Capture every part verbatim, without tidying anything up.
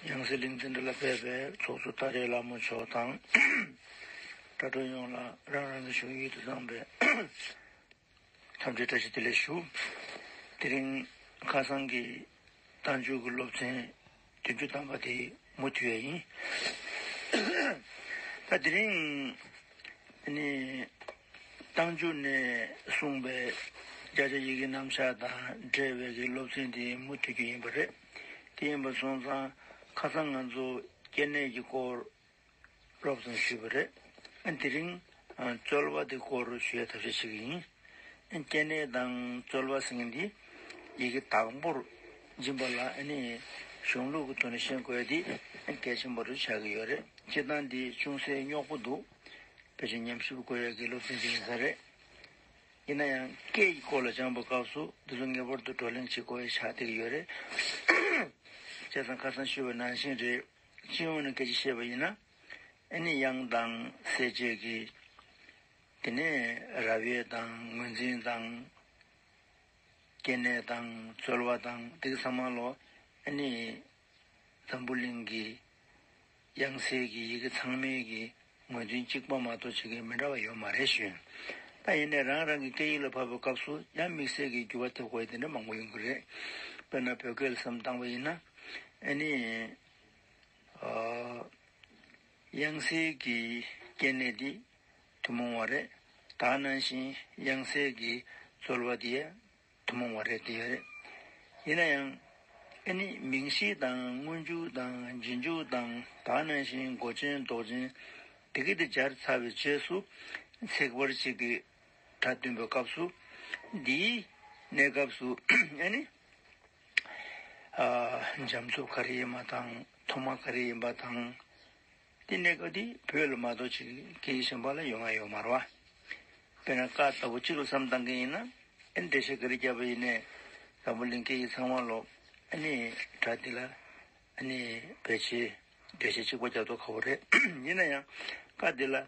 ཡང་སྲིད་གླིང་བཙན་གྲི་ལ་ཕེབས་པའི་ཚོགས་གཙོ་ཏཱ་རེ་ལྷ་མོ་མཆོག་དང་། དྲ་གྲོགས་ཡོངས་ལ་རང་རང་གི་བཞུགས་ཡུལ་དུ་བསམ་པའི་འཚམས་འདྲི་བཀྲ་ཤིས་བདེ་ལེགས་ཞུ། དེ་རིང་ཁ་སང་གི་རྟགས་འཇུག་གི་སློབ་ཚན་བདུན་ཅུ་ཐམ་པ་དེ་མུ་མཐུད་ཡ་ཡིན། ད་དེ་རིང་ནི་རྟགས་འཇུག་ནས་གསུངས་པའི་བརྒྱ་ཆ་ཡི་གེ་རྣམ་གཞག་དང་འབྲེལ་བའི་གི་སློབ་ཚན་དེ་མུ་མཐུད་རྒྱུ་ཡིན་པ་རེད། དེ་ཡིན་པ་སོང་ཙང་ཁ་སང་ང་ཚོ་སྐྱེ་གནས་ཀྱི་སྐོར་རོབ་ཙམ་ཞུས་པ་རེད། ཨ་དེ་རིང་ཨ་རྩོལ་བ་དེ་སྐོར་ཞུ་ཡ་ཐབས་ཤེས་བྱེད་ཀྱི་ཡིན། ཨ་སྐྱེ་གནས་དང་རྩོལ་བ་ཟེར་མཁན་འདི་ཡི་གེ་དང་པོར་འབྱིན་པ་ལ་ཨ་ནི་གཞུང་ལུགས་ཀྱི་ཐོག་ནས་ཤེས་དགོས་ཡ་འདི་ཨ་གལ་ཆེན་པོ་རུ་ཆགས་ཀྱི་ཡོད་རེད། སྤྱིར་བཏང་འདི་ཅུང་ཟད་རྙོག་པོ་འདུག་ཕལ་ཆེར་ཉམས་ཞིབ་དགོས་ཡ་གི་སློབ་ཚན་ཅིག་ཡིན་ས་རེད། ཡིན་ན་ཡང་སྐད་ཀྱི་སྐོར་ལ་སྦྱངས་པའི་སྐབས་སུ་འདི་ཚོ་ངེས་པར་དུ་བགྲོ་གླེང་བྱེད་དགོས་ཡ་ཆགས་བསྡད་ཀྱི་ཡོད་རེད། བྱས་ཙང་ཁ་སང་ཞུས་པ་ནང་བཞིན་རེད། སྤྱི་ཡོངས་ནས་སྐད་ཆ་བཤད་པ་ཡིན་ན། ཨ་ནི་དབྱངས་དང་གསལ་བྱེད་ཀྱི། དེ་ནས་རབ་དབྱེ་དང་ངོས་འཛིན་དང་། སྐྱེ་གནས་དང་རྩོལ་བ་དང་དེ་གི་ཚང་མ་ལོ། ཨ་ནི་འཛམ་བུ་གླིང་གི་དབྱངས་གསལ་གྱི་ཡི་གེ་ཚང་མའི་གི་ངོས་འཛིན་གཅིག་པ་མ་གཏོགས་གཅིག་གི་མི་འདྲ་བ་ཡོད་མ་རེད་ཞུ། ད་ཡིན་ནའི་རང་རང་གི་སྐད་ཡིག་ལ་བབས་པའི་སྐབས་སུ་ཡང་དམིགས་བསལ་གྱི་འགྱུར་བ་ཐེབས་དགོས་ཡ་དེ་འདྲ་མང་པོ་ཡོང་གི་རེད། དཔེར་ན་བོད་སྐད་ལ་བསམ་བཏང་བ་ཡིན་ན། ཨ་ནི། ཨ། དབྱངས་གསལ་གྱི་སྐྱེ་གནས་འདི་ཐུན་མོང་བ་རེད། ད་ག་ནང་བཞིན་དབྱངས་གསལ་གྱི་རྩོལ་བ་འདི་ཡང་ཐུན་མོང་བ་རེད་དེ་ཡོད་རེད། ཡིན་ན་ཡང་ཨ་ནི་མིང་གཞི་དང་སྔོན་འཇུག་དང་རྗེས་འཇུག་དང་ད་ག་ནང་བཞིན་མགོ་ཅན་འདོགས་ཅན་དེ་གི་དེ་སྦྱར་ཚར་བའི་རྗེས་སུ་ཚེག་བར་གཅིག་གི་སྒྲ་འདོན་པའི་སྐབས་སུ་འདིའི་གནས་སྐབས་སུ་ཨ་ནི། ཨ། འཇམ་རྩུབ་ག་རེ་ཡིན་པ་དང་མཐོ་དམའ་ག་རེ་ཡིན་པ་དང་། དེ་གནས་སྐབས་དེ་བོད་ལ་མ་གཏོགས་ཅིག་སྐད་ཡིག་གཞན་པ་ལ་ཡོད་ང་ཡོད་མ་རེད་བ། དཔེར་ན་ཀ་ལྟ་བུ་གཅིག་ལ་བསམ་བཏང་གི་ཡིན་ན་ཨ་ནི་འགྲེལ་བཤད་ག་རེ་བརྒྱབ་པ་ཡིན་ནའི་འཛམ་བུ་གླིང་སྐད་ཡིག་ཚང་མ་ལོ། ཨ་ནི་སྒྲ་འདི་ལ་ཨ་ནི་ཕལ་ཆེར་འགྲེལ་བཤད་གཅིག་པ་རྒྱག་མདོག་ཁ་པོ་རེད། ཡིན་ན་ཡང་ཀ་འདི་ལ་ཨ་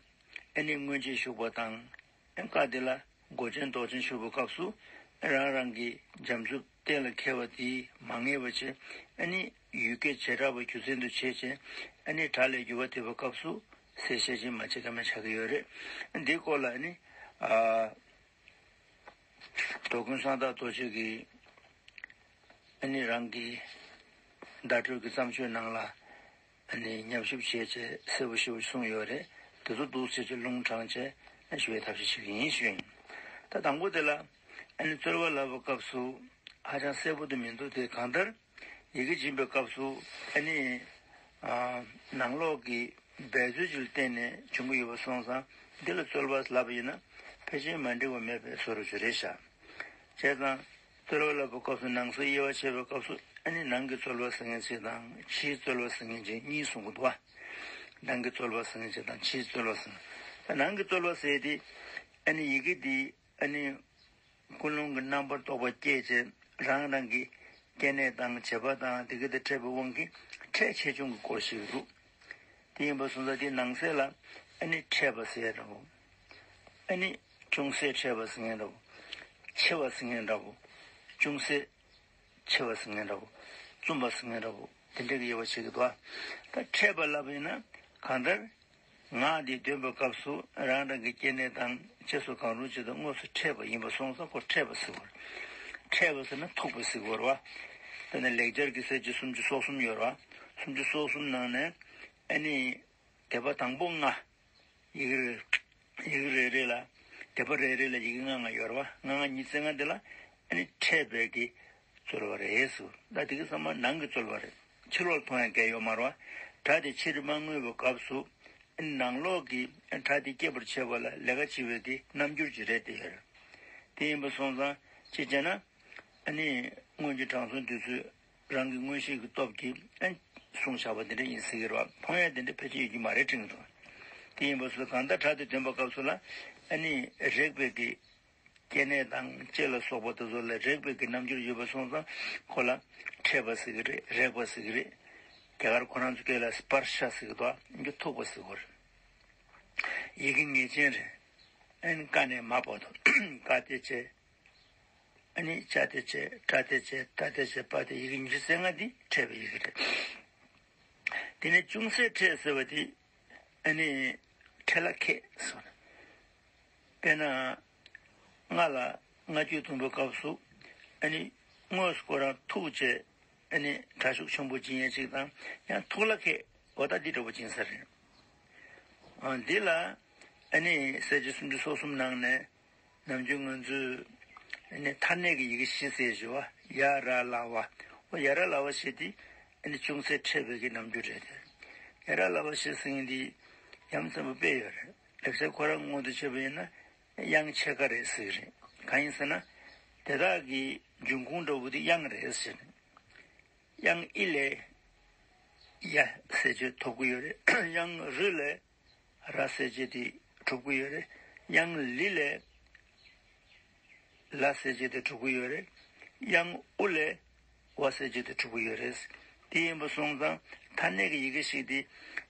ནི་སྔོན་རྗེས་ཞུགས་པ་དང་། ཀ་འདི་ལ་མགོ་ཅན་འདོགས་ཅན་ཞུགས་པའི་སྐབས་སུ་རང་རང་གི་འཇམ་རྩུབ་གཏན་ལ་འཁེལ་བ་དེ་མ་ངེས་པ་བྱས། ཨ་ནི་ཡུལ་སྐད་བྱེ་བྲག་པ་རྒྱུ་མཚན་དུ་བྱས་བྱས། ཨ་ནི་སྒྲ་ལས་འགྱུར་བ་ཐེབས་པའི་སྐབས་སུ་གསལ་བཤད་ཅིག་མ་བྱེད་ཀ་མེད་ཆགས་ཀྱི་ཡོད་རེད། འདིའི་སྐོར་ལ་ཨ་ནི་ཨ། འགྲོ་མགོན་གསང་བདག་རྡོ་རྗེ་གིས་ཨ་ནི་རང་གི་བརྡ་སྤྲོད་ཀྱི་བརྩམས་ཆོས་ནང་ལ། ཨ་ནི་ཉམས་ཞིབ་བྱས་བྱས་གསལ་པོ་ཞེ་པོ་གསུངས་ཡོད་རེད། དེ་ཚོ་འདུག་སེ་བྱས་ལུང་དྲངས་བྱས་ཞུ་བའི་ཐབས་ཤེས་བྱེད་ཀྱི་ཡིན་ཞུ་ཡིན། ད་དང་པོ་དེ་ལ་ཨ་ནི་རྩོལ་བ་ལབ་པའི་སྐབས་སུ་ཧ་ཅང་གསལ་པོ་དེ་མི་འདུག་དེ་གང་ལྟར་ཡི་གེ་འབྱིན་པའི་སྐབས་སུ་ཨ་ནི་ཨ་ནང་ལོགས་ཀྱི་འབད་རྩོལ་ཅིག་ལ་བརྟེན་ནས་བྱུང་གི་ཡོད་པ་སོང་ཙང་འདི་ལ་རྩོལ་བ་ལབ་པ་ཡིན་ན་ཕལ་ཆེར་མ་འགྲིག་པ་མེད་པའི་བཟོ་འདྲ་ཅིག་རེད་ཤག་བྱས་ཙང་། རྩོལ་བ་ལབ་པའི་སྐབས་སུ་ནང་གསེས་དབྱེ་བ་ཕྱེ་བའི་སྐབས་སུ་ཨ་ནི་ནང་གི་རྩོལ་བ་ཟེར་མཁན་ཅིག་དང་ཕྱིའི་རྩོལ་བ་ཟེར་མཁན་ཅིག་གཉིས་གསུང་གི་འདུག་བ། ནང་གི་རྩོལ་བ་ཟེར་མཁན་ཅིག་དང་ཕྱིའི་རྩོལ་བ་ཟེར་མཁན། ད་ནང་གི་རྩོལ་བ་ཟེར་དེ་ཨ་ནི་ཡི་གེ་འདི་ཨ་ནི་ཀུན་སློང་གི་རྣམ་པར་རྟོག་པ་སྐྱེས་བྱས་རང་རང་གི་སྐྱེ་གནས་དང་བྱེད་པ་དང་དེ་ག་དེ་འཕྲད་པའི་དབང་གིས་འཕྲད་ཆེ་ཆུང་གི་སྐོར་ཞིག་འདུག་དེ་ཡིན་པ་སོང་ཙང་དེའི་ནང་གསེས་ལ་ཨ་ནི་འཕྲད་པ་ཟེར་འདྲ་བོ། ཨ་ནི་ཅུང་ཟད་འཕྲད་པ་ཟེར་མཁན་འདྲ་བོ། ཆེ་བ་ཟེར་མཁན་འདྲ་བོ། ཅུང་ཟད་ཆེ་བ་ཟེར་མཁན་འདྲ་བོ། བཙུན་པ་ཟེར་མཁན་འདྲ་བོ། དེ་འདྲ་གི་དབྱེ་བ་ཕྱེ་གི་འདུག་ད་འཕྲད་པ་ལབ་པ་ཡིན་ན་གང་ལྟར། ངག་འདི་འདོན་པའི་སྐབས་སུ་རང་རང་གི་སྐྱེ་གནས་དང་རྗེས་སུ་གང་རུང་ཅིག་དང་དངོས་སུ་འཕྲད་པ་ཡིན་པ་སོང་ཙང་ཁོ་འཕྲད་པ་ཟེར་བ་རེད། འཕྲད་པ་ཟེར་ན་ཐུག་པ་ཟེར་བ་རེད་བ། དེ་ནས་ལེགས་སྦྱར་གྱི་གསལ་བྱེད་སུམ་ཅུ་སོ་གསུམ་ཡོད་རེད་བ། སུམ་ཅུ་སོ་གསུམ་ནང་ནས་ཨ་ནི་སྡེ་པ་དང་པོ་ལྔ། ཡི་གེ་རེ་ཡི་གེ་རེ་རེ་ལ་སྡེ་པ་རེ་རེ་ལ་ཡི་གེ་ལྔ་ལྔ་ཡོད་རེད་བ། ལྔ་ལྔ་ཉི་ཤུ་རྩ་ལྔ་དེ་ལ་ཨ་ནི་འཕྲད་པའི་གི་རྩོལ་བ་རེད་ཟེར། ད་དེ་གི་ཚང་མ་ནང་གི་རྩོལ་བ་རེད། ཕྱི་ལོགས་ལ་མཐོང་ཡ་གང་ཡང་ཡོད་མ་རེད་བ། སྒྲ་དེ་ཕྱིར་མ་མངོན་པའི་སྐབས་སུ་ཨ་ནི་ནང་ལོགས་ཀྱི་སྒྲ་དེ་སྐྱེད་པར་བྱེད་པ་ལ་ལས་ཀ་བྱེད་པའི་དེ་རྣམ་འགྱུར་གྱི་རེད་དེ་ཡོད་རེད། དེ་ཡིན་པ་སོང་ཙང་ཅི་བྱས་ན་ཨ་ནི་སྔོན་གྱི་དྲང་སྲོང་དེ་ཚོས། རང་གི་མངོན་ཤེས་ཀྱི་སྟོབས་ཀྱིས་ཨ་གསུངས་བཞག་པ་དེ་འདྲ་ཡིན་ཟེར་གྱི་རེད་བ། མཐོང་ཡ་དེ་འདྲ་ཕལ་ཆེར་ཡོད་ཀྱི་མ་རེད་དྲན་གྱི་འདུག་དེ་ཡིན་པ་སོང་གང་ལྟར་སྒྲ་དེ་འདོན་པའི་སྐབས་སུ་ལ་ཨ་ནི་རེག་པའི་གི་སྐྱེ་གནས་དང་ལྕེ་ལ་སོགས་པ་དེ་ཚོ་ལ་རེག་པའི་གི་རྣམ་འགྱུར་ཡོད་པ་སོང་ཙང་ཁོ་ལ་འཕྲད་པ་ཟེར་གྱི་རེད། རེག་པ་ཟེར་གྱི་རེད། རྒྱ་གར་ཁོ་རང་ཚོ་སྐད་ལ་སྤར་ཤ་ཟེར་གྱི་འདུག་ཨ་ནི་ཐུག་པ་ཟེར་གྱི་རེད། ཡི་གེ་ངེས་ཅན་རེད། ཨ་ནི་ཀ་ནས་མ་བར་དུ་ཀ་སྡེ་བྱས། ཨ་ནི་ཅ་སྡེ་བྱས། ཏ་སྡེ་བྱས། ཏ་སྡེ་བྱས། པ་སྡེ། ཡི་གེ་ཉི་ཤུ་རྩ་ལྔ་འདི་འཕྲད་པའི་ཡི་གེ་རེད། དེ་ནས་ཅུང་ཟད་འཕྲད་ཟེར་བ་དེ་ཨ་ནི་འཕྲད་ལ་ཁད་ཟེར་བ་ནི། དཔེར་ན་ལྔ་ལ་ལྔ་བཅུ་བསྡོམས་པའི་སྐབས་སུ་ཨ་ནི་དངོས་སུ་ཁོ་རང་ཐུག་བྱས། ཨ་ནི་དྲག་ཤུགས་ཆེན་པོ་སྦྱིན་ཡས་ཅིག་དང་ཡང་ཐུག་ལ་ཁད། འོ་ད་འདི་འདྲ་པོ་སྦྱིན་ས་རེད། ཨ་འདི་ལ་ཨ་ནི་གསལ་བྱེད་སུམ་ཅུ་སོ་གསུམ་ནང་ནས་ནམ་རྒྱུན་ང་ཚོས་ཨ་ནི་མཐར་གནས་ཀྱི་ཡི་གེ་བཞི་ཟེར་ཞུ་བ། ཡ་ར་ལ་བ། འོ་ཡ་ར་ལ་བ་ཞེས་དེ་ཨ་ནི་ཅུང་ཟད་འཕྲད་པའི་གི་རྣམ་འགྱུར་རེད་དེ། ཡ་ར་ལ་བ་ཞེས་ཟེར་མཁན་འདི་ཡ་མཚན་པོ་དཔེ་ཡོད་རེད། ལེགས་སྦྱར་ཁོ་རང་ངོས་ནས་བྱས་པ་ཡིན་ན་དབྱངས་ཕྱེད་ཀ་རེད་ཟེར་གི་རེད། གང་ཡིན་ཟེར་ན་དེ་དག་གི་འབྱུང་ཁུངས་འདྲ་བོ་དེ་དབྱངས་རེད་ཟེར། དབྱངས་ཨི་ལས་ཡ་གསལ་བྱེད་ཐོབ་ཀྱི་ཡོད་རེད། དབྱངས་རི་ལས་ར་གསལ་བྱེད་དེ་གྲུབ་ཀྱི་ཡོད་རེད། དབྱངས་ལི་ལས་ལ་གསལ་བྱེད་དེ་གྲུབ་ཀྱི་ཡོད་རེད། དབྱངས་ཨུ་ལས་བ་གསལ་བྱེད་དེ་གྲུབ་ཀྱི་ཡོད་རེད། དེ་ཡིན་པ་སོང་ཙང་མཐར་གནས་ཀྱི་ཡི་གེ་ཞིག་དེ་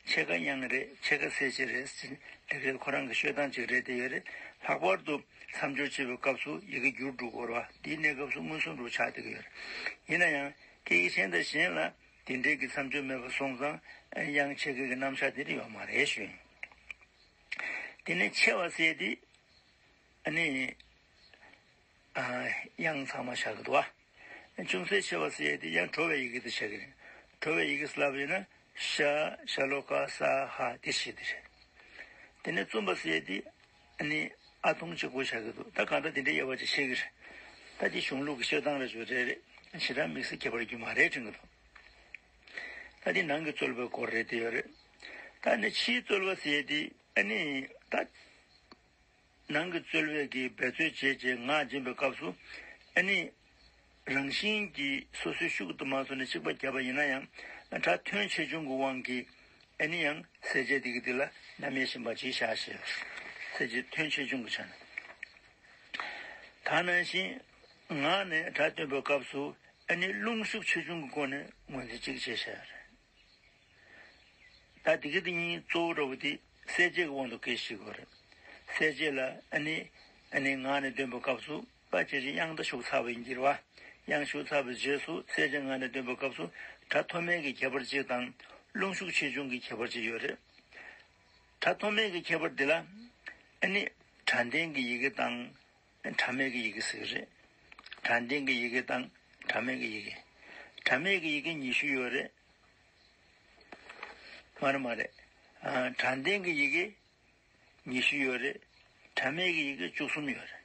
ཕྱེད་ཀ་དབྱངས་རེད། ཕྱེད་ཀ་གསལ་བྱེད་རེད་ཟེར་ལེགས་སྦྱར་ཁོ་རང་གི་ཤོད་སྟངས་ཅིག་རེད་དེ་ཡོད་རེད། ལྷག་པར་དུ་མཚམས་སྦྱོར་བྱེད་པའི་སྐབས་སུ་ཡི་གེ་འགྱུར་འགྲོ་གི་རེད་བ། དེའི་གནས་སྐབས་སུ་མངོན་སུམ་དུ་ཆགས་བསྡད་ཀྱི་ཡོད་རེད། ཡིན་ན་ཡང་སྐད་ཡིག་གཞན་དང་གཞན་ལ་དེ་འདྲའི་གི་མཚམས་སྦྱོར་མེད་པ་སོང་ཙང་དབྱངས་ཕྱེད་ཀ་གི་རྣམ་གཞག་དེ་འདྲ་ཡོད་མ་རེད་ཞུ་ཡིན། དེ་ནས་ཆེ་བ་ཟེར་དེ་ཨ་ནི་ཨ་དབྱངས་ཚང་མ་བཞག་གི་འདུག་བ། ཅུང་ཟད་ཆེ་བ་ཟེར་དེ་ཡང་འགྲོ་བའི་ཡི་གེ་དེ་བཞག་གི་རེད། འགྲོ་བའི་ཡི་གེ་ཟེར་ལབ་ཡོད་ན་ཤ་ཤ་ལོ་ཀ་ས་ཧ་དེ་བཞི་དེ་རེད། དེ་ནས་གསུམ་པ་ཟེར་དེ་ཨ་ནི་ཨ་ཐུང་གཅིག་པོ་བཞག་གི་འདུག། ད་གང་ལྟར་དེ་འདྲའི་དབྱེ་བ་ཅིག་ཕྱེ་གི་རེད། ད་དེ་གཞུང་ལུགས་ཀྱི་ཤོད་སྟངས་རེད་ཞུ་རེད་རེད། ཞེ་དྲག་དམིགས་བསལ་ཁྱད་པར་རྒྱུ་མ་རེད་དྲན་གི་འདུག། ད་དེ་ནང་གི་རྩོལ་བའི་སྐོར་རེད་དེ་ཡོད་རེད། ད་ནི་ཕྱིའི་རྩོལ་བ་ཟེར་དེ་ཨ་ནི་ད། ནང་གི་རྩོལ་བས་ཀྱི་འབད་རྩོལ་བྱས་རྗེས་ངག་འབྱིན་པའི་སྐབས་སུ་ཨ་ནི་རང་བཞིན་གྱིས་སོ་སོའི་ཤུགས་དུ་མ་སོང་ནས་གཅིག་པ་བརྒྱབ་པ་ཡིན་ན་ཡང་སྒྲ་ཐོན་ཆེ་ཆུང་གི་དབང་གིས་ཨ་ནི་ཡང་གསལ་བྱེད་དེ་གི་དེ་ལ་རྣམ་དབྱེ་གཞན་པ་ཅིག་བཞག་ཞེས། གསལ་བྱེད་ཐོན་ཆེ་ཆུང་གི་ཆ་ནས། ད་ནང་བཞིན་ངག་ནས་སྒྲ་ཐོན་པའི་སྐབས་སུ་ཨ་ནི་རླུང་ཤུགས་ཆེ་ཆུང་གི་སྒོ་ནས་ངོས་འཛིན་གཅིག་བྱས་བཞག་རེད། ད་དེ་གི་དེ་གཉིས་གཙོ་བོ་འདྲ་བོ་དེ་གསལ་བྱེད་ཀྱི་དབང་དུ་སྐད་ཤེས་དགོས་རེད། གསལ་བྱེད་ལ་ཨ་ནི་ཨ་ནི་ངག་ནས་འདོན་པའི་སྐབས་སུ་པ་ཅེ་ཅེ་དབྱངས་རྟ་ཞུགས་ཚར་བ་ཡིན་གྱི་རེད་བ། དབྱངས་ཞུགས་ཚར་བའི་རྗེས་སུ་གསལ་བྱེད་ངག་ནས་འདོན་པའི་སྐབས་སུ་སྒྲ་མཐོ་དམན་གྱི་ཁྱད་པར་གཅིག་དང་རླུང་ཤུགས་ཆེ་ཆུང་གི་ཁྱད་པར་གཅིག་ཡོད་རེད། སྒྲ་མཐོ་དམན་གྱི་ཁྱད་པར་འདི་ལ་ཨ་ནི་སྒྲ་ལྡན་གྱི་ཡི་གེ་དང་སྒྲ་མེད་ཀྱི་ཡི་གེ་ཟེར་གྱི་རེད། སྒྲ་ལྡན་གྱི་ཡི་གེ་དང་སྒྲ་མེད་ཀྱི་ཡི་གེ། སྒྲ་མེད་ཀྱི་ཡི་གེ་ཉི་ཤུ་ཡོད་རེད། མ་རེད་མ་རེད། ཨ་སྒྲ་ལྡན་གྱི་ཡི་གེ་ཉི་ཤུ་ཡོད་རེད། སྒྲ་མེད་ཀྱི་ཡི་གེ་བཅུ་གསུམ་ཡོད་རེད།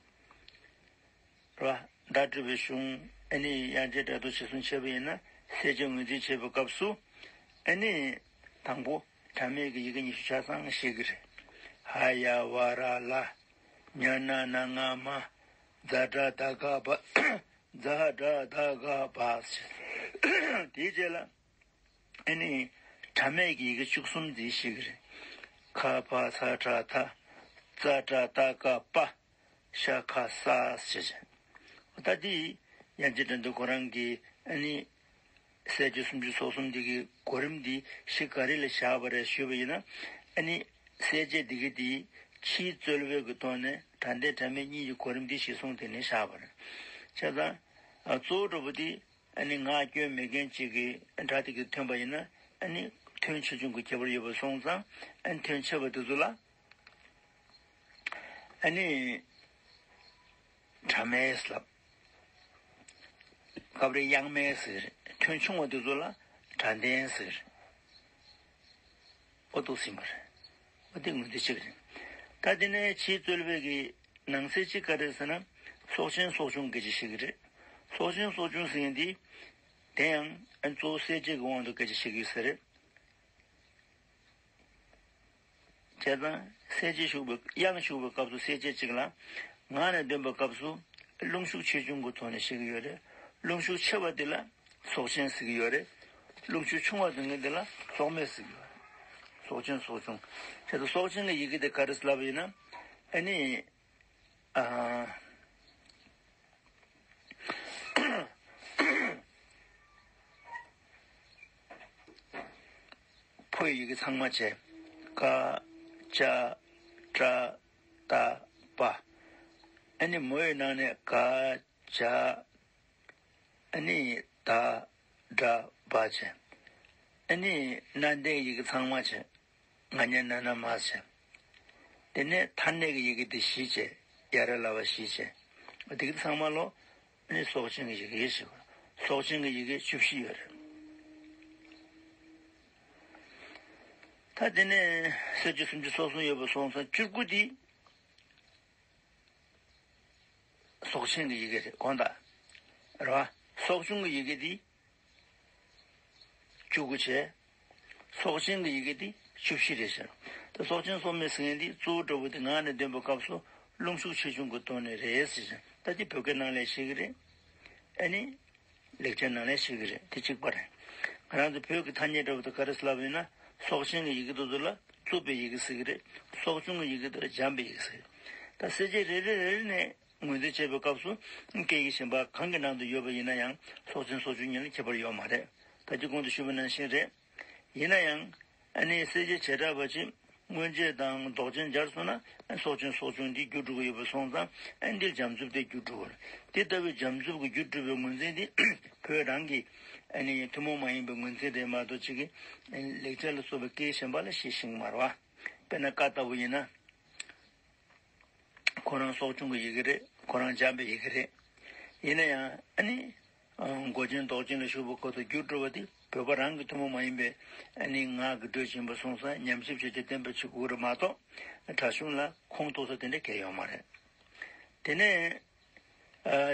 རེད་བ། བརྡ་སྤྲོད་པའི་གཞུང་ཨ་ནི་དབྱངས་ཅན་སྒྲ་མདོ་ཅིག་གསུང་བྱས་པ་ཡིན་ན་གསལ་བྱེད་ངོས་འཛིན་བྱེད་པའི་སྐབས་སུ་ཨ་ནི་དང་པོ་སྒྲ་མེད་ཀྱི་ཡི་གེ་ཉི་ཤུ་ཆ་ཚང་ཤེས་ཀྱི་རེད། ཧ་ཡ་ཝ་ར་ལ། ཉ་ན་ན་ང་མ། ཛ་དྲ་ད་ག་བ། ཛ་དྲ་ད་ག་བ། དེའི་རྗེས་ལ་ཨ་ནི་སྒྲ་མེད་ཀྱི་ཡི་གེ་བཅུ་གསུམ་འདི་ཤེས་ཀྱི་རེད། ཁ་བ་ཚ་དྲ་ད། ཙ་དྲ་ད་ག་པ། ཤ་ཁ་ས་ཞེས་བྱ། ད་འདི་དབྱངས་ཅན་སྒྲ་མདོ་ཁོ་རང་གི་ཨ་ནི་གསལ་བྱེད་སུམ་ཅུ་སོ་གསུམ་འདི་གི་གོ་རིམ་འདི་གཞི་ག་རེ་ལ་བཞག་པ་རེད་ཞུས་པ་ཡིན་ན་ཨ་ནི་གསལ་བྱེད་འདི་གི་འདི་ཕྱིའི་རྩོལ་བའི་གི་ཐོག་ནས་སྒྲ་ལྡན་སྒྲ་མེད་གཉིས་ཀྱི་གོ་རིམ་འདི་གཞི་བཟུང་དེ་ནས་བཞག་པ་རེད། བྱས་ཙང་གཙོ་བོ་འདྲ་པོ་འདི་ཨ་ནི་ངག་སྐྱོན་མེད་མཁན་གཅིག་གི་སྒྲ་དེ་གི་ཐོན་པ་ཡིན་ན་ཨ་ནི་ཐོན་ཆེ་ཆུང་གི་ཁྱད་པར་ཡོད་པ་སོང་ཙང་ཨ་ནི་ཐོན་ཆེ་བ་དེ་ཚོ་ལ་ཨ་ནི་སྒྲ་མེད་ལབ། སྐབས་རེ་དབྱངས་མེད་ཟེར། ཐོན་ཆུང་བ་དེ་ཚོ་ལ་སྒྲ་ལྡན་ཟེར། ཨོ་ཏོག་ཟིན་པ་རེད། ཨོ་དེ་ངོས་འཛིན་བྱེད་ཀྱི་རེད། ད་དེ་ནས་ཕྱིའི་རྩོལ་བའི་གི་ནང་གསེས་གཅིག་ག་རེ་ཟེར་ན་སྲོག་ཆེན་སྲོག་ཆུང་སྐད་ཆ་བཤད་ཀྱི་རེད། སྲོག་ཆེན་སྲོག་ཆུང་ཟེར་མཁན་འདི་དེ་ཡང་ཨ་གཙོ་བོ་གསལ་བྱེད་ཀྱི་དབང་དུ་སྐད་ཆ་བཤད་ཀྱི་ཡོད་ས་རེད། བྱས་ཙང་གསལ་བྱེད་ཞུགས་པའི་དབྱངས་ཞུགས་པའི་སྐབས་སུ་གསལ་བྱེད་གཅིག་ལ་ངག་ནས་འདོན་པའི་སྐབས་སུ་རླུང་ཤུགས་ཆེ་ཆུང་གི་ཐོག་ནས་བཤད་ཀྱི་ཡོད་རེད། རླུང་ཤུགས་ཆེ་བ་དེ་ལ་སྲོག་ཆེན་ཟེར་གྱི་ཡོད་རེད། རླུང་ཤུགས་ཆུང་བ་ཟེར་མཁན་དེ་ལ་སྲོག་མེད་ཟེར་གྱི་ཡོད་རེད། སྲོག་ཆེན་སྲོག་ཆུང་། བྱས་ཙང་སྲོག་ཆེན་གྱི་ཡི་གེ་དེ་ག་རེ་ལབ་པ་ཡིན་ན་ཨ་ནི། ཨ། ཕོ་ཡི་ཡི་གེ་ཚང་མ་བྱས། ཀ་ཅ་ཏྲ་ཏ་པ། ཨ་ནི་མོ་ཡི་ནང་ནས་ག་ཇ། ཨ་ནི་ད་དྲ་བ་བྱས། ཨ་ནི་སྣ་ལྡན་ཡི་གེ་ཚང་མ་བྱས། ང་ཉ་ན་ན་མ་བྱས། དེ་ནས་མཐར་གནས་ཀྱི་ཡི་གེ་དེ་བཞི་བྱས། ཡ་ར་ལ་བ་བཞི་བྱས། དེ་གི་ཚང་མ་ལོ་ཨ་ནི་སྲོག་ཆེན་གྱི་ཡི་གེ་ཞེས་པ། སྲོག་ཆེན་གྱི་ཡི་གེ་བཅུ་བཞི་ཡོད་རེད། ད་དེ་ནས་གསལ་བྱེད་སུམ་ཅུ་སོ་གསུམ་ཡོད་པ་སོང་ཙང་བཅུ་དགུ་དེ་སྲོག་ཆེན་གྱི་ཡི་གེ་རེད། དགོངས་དག་རེད་བ། སྲོག་ཆུང་གི་ཡི་གེ་དེ་བཅུ་དགུ་བྱས། སྲོག་ཆེན་གྱི་ཡི་གེ་དེ་བཅུ་བཞི་རེད་ཟེར། ད་སྲོག་ཆེན་སྲོག་མེད་ཟེར་མཁན་དེ་གཙོ་བོ་འདྲ་པོ་དེ་ངག་ནས་འདོན་པའི་སྐབས་སུ་རླུང་ཤུགས་ཆེ་ཆུང་གི་ཐོག་ནས་རེད་ཟེར་ཞིང་། ད་དེ་བོད་སྐད་ནང་ལ་བཤད་ཀྱི་རེད། ཨ་ནི་ལེགས་སྦྱར་ནང་ལ་བཤད་ཀྱི་རེད། དེ་གཅིག་པ་རེད། ང་རང་ཚོ་བོད་ཀྱི་ཐ་སྙད་འདྲ་པོ་དེ་ག་རེ་ཟེར་ལབ་ཡིན་ན། སྲོག་ཆེན་གྱི་ཡི་གེ་དེ་ཚོ་ལ་གཙུབ་པའི་ཡི་གེ་ཟེར་གྱི་རེད། སྲོག་ཆུང་གི་ཡི་གེ་དེ་ལ་འཇམ་པའི་ཡི་གེ་ཟེར་གྱི་རེད། ད་གསལ་བྱེད་རེ་རེ་རེ་རེ་ནས་ངོས་འཛིན་བྱེད་པའི་སྐབས་སུ་སྐད་ཀྱི་གཞན་པ་གང་གི་ནང་དུ་ཡོད་པ་ཡིན་ན་ཡང་སྲོག་ཆེན་སྲོག་ཆུང་གཉིས་ལ་ཁྱད་པར་ཡོད་མ་རེད། ད་ཅི་གོང་དུ་ཞུས་པ་ནང་བཞིན་རེད། ཡིན་ན་ཡང་ཨ་ནི་གསལ་བྱེད་བྱེ་བྲག་པ་ཅིག་མངོན་བྱེད་དང་ལྡོག་ཅན་སྦྱར་སོང་ན་སྲོག་ཆེན་སྲོག་ཆུང་འདི་འགྱུར་འགྲོ་གི་ཡོད་པ་སོང་ཙང་། ཨ་འདིར་འཇམ་རྩུབ་དེ་འགྱུར་འགྲོ་གི་རེད། དེ་ལྟ་བུའི་འཇམ་རྩུབ་ཀྱི་རྒྱུར་གྲུབ་པའི་ངོས་འཛིན་དེ་བོད་རང་གི་ཨ་ནི་ཐུན་མོང་མ་ཡིན་པའི་ངོས་འཛིན་རེད་མ་གཏོགས་ཅིག་གིས་ལེགས་སྦྱར་ལ་སོགས་པའི་སྐད་གཞན་པ་ལ་བཤད་ཤེས་ཀྱི་མ་རེད་བ། དཔེར་ན་ཀ་ལྟ་བུ་ཡིན་ན། ཁོ་རང་སྲོག་ཆུང་གི་ཡི་གེ་རེད། ཁོ་རང་འཇམ་པའི་ཡི་གེ་རེད། ཡིན་ན་ཡང་ཨ་ནི། མགོ་ཅན་ལྡོག་ཅན་ལ་ཞུགས་པའི་སྐབས་སུ་འགྱུར་འགྲོ་བ་དེ་བོད་པ་རང་གི་ཐུན་མོང་མ་ཡིན་པའི་ཨ་ནི་ངག་གི་འགྲོས་ཡིན་པ་སོང་ཙང་ཉམས་ཞིབ་བྱས་ཏེ་བསྟན་པ་བྱེད་དགོས་རེད་མ་གཏོགས། སྒྲ་གཞུང་ལ་ཁུངས་གཏུགས་ས་དེ་འདྲ་གང་ཡང་ཡོད་མ་རེད། དེ་ནས།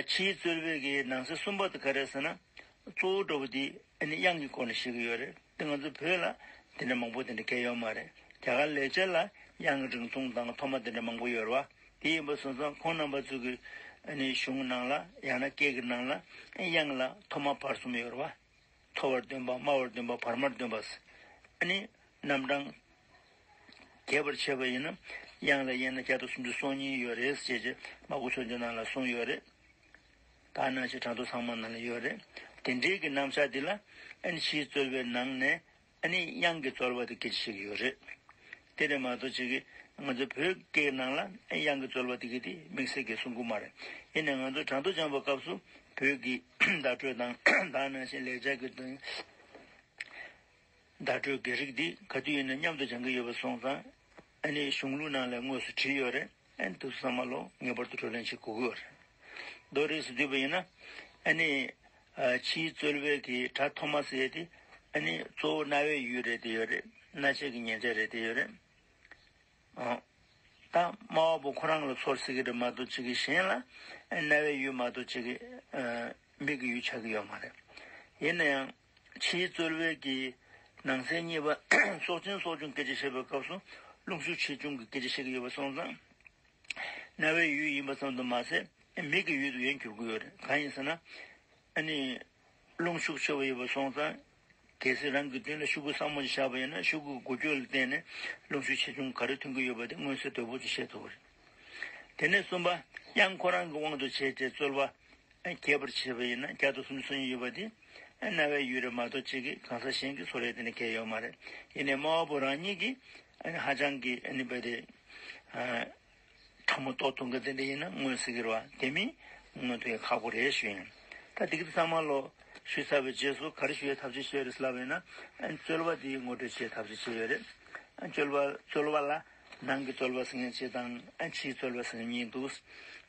ཕྱིའི་རྩོལ་བའི་གི་ནང་གསེས་གསུམ་པ་དེ་ག་རེ་ཟེར་ན། གཙོ་བོ་འདྲ་པོ་དེ་ཨ་ནི་དབྱངས་ཀྱི་སྐོར་ནས་བཤད་ཀྱི་ཡོད་རེད། དེ་ང་ཚོ་བོད་ལ་དེ་འདྲ་མང་པོ་དེ་འདྲ་གང་ཡང་ཡོད་མ་རེད། རྒྱ་གར་ལེགས་སྦྱར་ལ་དབྱངས་ཀྱི་རིང་ཐུང་དང་ཐོག་མ་དེ་འདྲ་མང་པོ་ཡོད་རེད་བ། དེ་ཡིན་པ་སོང་ཙང་ཁོང་རྣམ་པ་ཚོ་གི་ཨ་ནི་གཞུང་ནང་ལ་ཡང་ན་སྐད་ཀྱི་ནང་ལ་དབྱངས་ལ་ཐོག་མ་བར་གསུམ་ཡོད་རེད་བ། མཐོ་བར་འདོན་པ། དམའ་བར་འདོན་པ། བར་མར་འདོན་པ། ཨ་ནི་རྣམ་གྲངས་རྒྱས་པར་བྱས་པ་ཡིན་ན་དབྱངས་ལ་དབྱེ་ན་བརྒྱ་དང་སུམ་ཅུ་སོ་གཉིས་ཡོད་རེད་ཅེས་ཀྱི་མ་གུ་མཚོན་བྱེད་ནང་ལ་གསུངས་ཡོད་རེད། ད་ནང་བཞིན་གྲངས་ཐོ་ཚང་མ་ནང་ལ་ཡོད་རེད། དེ་འདྲའི་གི་རྣམ་གཞག་འདི་ལ་ཨ་ནི་ཕྱིའི་རྩོལ་བའི་ནང་ནས་ཨ་ནི་དབྱངས་ཀྱི་རྩོལ་བ་དེ་སྐད་ཆ་བཤད་ཀྱི་ཡོད་རེད། དེ་རེད་མ་གཏོགས་ཅིག་གི་ང་ཚོ་བོད་སྐད་ནང་ལ་དབྱངས་ཀྱི་རྩོལ་བ་དེ་གི་དེ་དམིགས་བསལ་གྱི་གསུང་གི་མ་རེད། ཡིན་ནའི་ང་ཚོ་གྲངས་ཐོ་སྦྱངས་པའི་སྐབས་སུ་བོད་ཀྱི་བརྡ་སྤྲོད་དང་ད་ནང་བཞིན་ལེགས་སྦྱར་གྱི་དོན། བརྡ་སྤྲོད་ཀྱི་རིགས་འདི་ག་དུས་ཡིན་ན་མཉམ་དུ་སྦྱང་གི་ཡོད་པ་སོང་ཙང་། ཨ་ནི་གཞུང་ལུགས་ནང་ལ་དངོས་སུ་བྲིས་ཡོད་རེད། ཨ་ནི་དེ་ཚོ་ཚང་མ་ལོ་ངེས་པར་དུ་བགྲོ་གླེང་བྱེད་དགོས་ཀྱི་ཡོད་རེད། མདོར་རིས་སུ་བསྡུས་པ་ཡིན་ན། ཨ་ནི་ཕྱིའི་རྩོལ་བའི་གི་སྒྲ་ཐོག་མ་ཟེར་ཡས་དེ་ཨ་ནི་གཙོ་བོ་རྣ་བའི་ཡུལ་རེད་དེ་ཡོད་རེད། རྣ་ཤེས་ཀྱི་མཉན་བྱ་རེད་དེ་ཡོད་རེད། ཨོ། ད་སྨྲ་བ་པོ་ཁོ་རང་ལ་ཚོར་སྲིད་ཀྱི་རེད་མ་གཏོགས་ཅིག་གི་གཞན་ལ་རྣ་བའི་ཡུལ་མ་གཏོགས་ཅིག་གི་མིག་གི་ཡུལ་ཆགས་ཀྱི་ཡོད་མ་རེད། ཡིན་ན་ཡང་ཕྱིའི་རྩོལ་བའི་གི་ནང་གསེས་གཉིས་པ་སྲོག་ཆེན་སྲོག་ཆུང་སྐད་ཆ་བཤད་པའི་སྐབས་སུ་རླུང་ཤུགས་ཆེ་ཆུང་གི་སྐད་ཆ་བཤད་ཀྱི་ཡོད་པ་སོང་ཙང་། རྣ་བའི་ཡུལ་ཡིན་པ་ཙམ་དུ་མ་ཟད་མིག་གི་ཡུལ་དུ་ཡང་འགྱུར་གྱི་ཡོད་རེད། གང་ཡིན་ཟེར་ན། ཨ་ནི། རླུང་ཤུགས་ཆེ་བ་ཡོད་པ་སོང་ཙང་། གལ་སྲིད་རང་གི་མདུན་ལ་ཤུག་གུ་སྲབ་མོ་ཞིག་བཞག་པ་ཡིན་ན་ཤུག་གུའི་འགུལ་སྐྱོད་ལ་བརྟེན་ནས་རླུང་ཤུགས་ཆེ་ཆུང་ག་རེ་ཐོན་གྱི་ཡོད་པ་དེ་མངོན་གསལ་དོད་པོ་ཅིག་ཤེས་ཐུབ་པ་རེད། དེ་ནས་གསུམ་པ། དབྱངས་ཁོ་རང་གི་དབང་དུ་བྱས་ཏེ་རྩོལ་བ་རྒྱས་པར་བྱས་པ་ཡིན་ན་བརྒྱ་དང་སུམ་ཅུ་སོ་གཉིས་ཡོད་པ་དེ་རྣ་བའི་ཡུལ་རེད་མ་གཏོགས་གཅིག་གིས་གང་ཟག་གཞན་གྱིས་ཚོར་ཡས་དེ་འདྲ་གང་ཡང་ཡོད་མ་རེད། ཡིན་ནའི་སྨྲ་བ་པོ་རང་ཉིད་ཀྱིས་ཧ་ཅང་གི་ཨ་ནི་བས་དེ། ཕྲ་མོ་ཏོག་ཏོ་གི་དེ་འདྲ་ཡིན་ན་མངོན་གསལ་གྱི་རེད་བ། དེ་མིན་མངོན་དུ་ཡང་ཁག་པོ་རེད་ཞུ་ཡིན། ད་དེ་གི་ཚང་མ་ལོ་ཞུས་ཚར་བའི་རྗེས་སུ་ག་རེ་ཞུ་ཡའི་ཐབས་ཤེས་བྱས་ཡོད་རེད་ལབ་ཡིན་ན། རྩོལ་བ་དེ་ངོ་སྤྲོད་བྱེད་ཐབས་ཤེས་བྱས་ཡོད་རེད། རྩོལ་བ་རྩོལ་བ་ལ་ནང་གི་རྩོལ་བ་ཟེར་མཁན་གཅིག་དང་ཕྱིའི་རྩོལ་བ་ཟེར་མཁན་གཉིས་འདུག་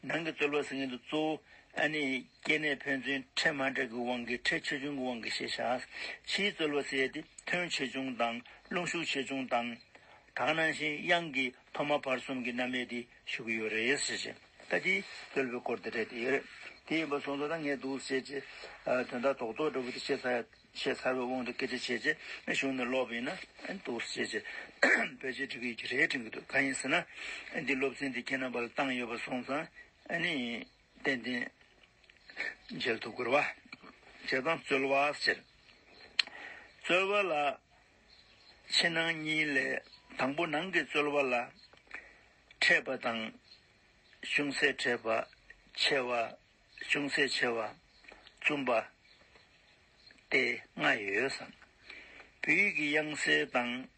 ནང་གི་རྩོལ་བ་ཟེར་མཁན་དེ་གཙོ་བོ་ཨ་ནི་སྐྱེ་གནས་ཕན་ཚུན་ཕྲད་མ་འདྲ་གི་དབང་གིས་ཕྲད་ཆེ་ཆུང་གི་དབང་གིས་ཤེས་བྱ། ཕྱིའི་རྩོལ་བ་ཟེར་ཡས་དེ་ཐོན་ཆེ་ཆུང་དང་རླུང་ཤུགས་ཆེ་ཆུང་དང་། དེ་ནང་བཞིན་དབྱངས་ཀྱི་ཐོག་མ་བར་གསུམ་གྱི་རྣམ་དབྱེ་འདི་ཞུ་གི་ཡོད་རེད་ཟེར་བྱས། ད་དེ་རྩོལ་བའི་སྐོར་དེ་རེད་དེ་ཡོད་རེད། དེ་ཡིན་པ་སོང་ཙང་ད་ངས་འདུག་ཟེར་བྱས། དོན་དག་རྡོག་རྡོག་འདྲ་པོ་དེ་བཤད་ཚར་བཤད་ཚར་བའི་དབང་དུ་སྐད་ཆ་བྱས་བྱས་གཞུང་ནས་ཀློག་པ་ཡིན་ན་འདུག་ཟེར་བྱས་བེད་སྤྱོད་འགྲིག་གི་ཡོད་ཀྱི་རེད་དྲན་གྱི་འདུག་གང་ཡིན་ཟེར་ན། འདི་སློབ་ཚན་འདི་ཁྱེད་རྣམ་པ་ལ་བཏང་ཡོད་པ་སོང་ཙང་ཨ་ནི། ཏན་ཏན་མཇལ་ཐུབ་དགོས་རེད་བ། བྱས་ཙང་རྩོལ་བ་ཟེར། རྩོལ་བ་ལ་ཕྱི་ནང་གཉིས་ལས་དང་པོ་ནང་གི་རྩོལ་བ་ལ་ཕྲད་པ་དང་། ཅུང་ཟད་ཕྲད་པ། ཆེ་བ། ཅུང་ཟད་ཆེ་བ། བཙུམ་པ། སྟེ་ལྔ་ཡོད་ཙང་། བོད་ཡིག་གི་དབྱངས་གསལ་དང་།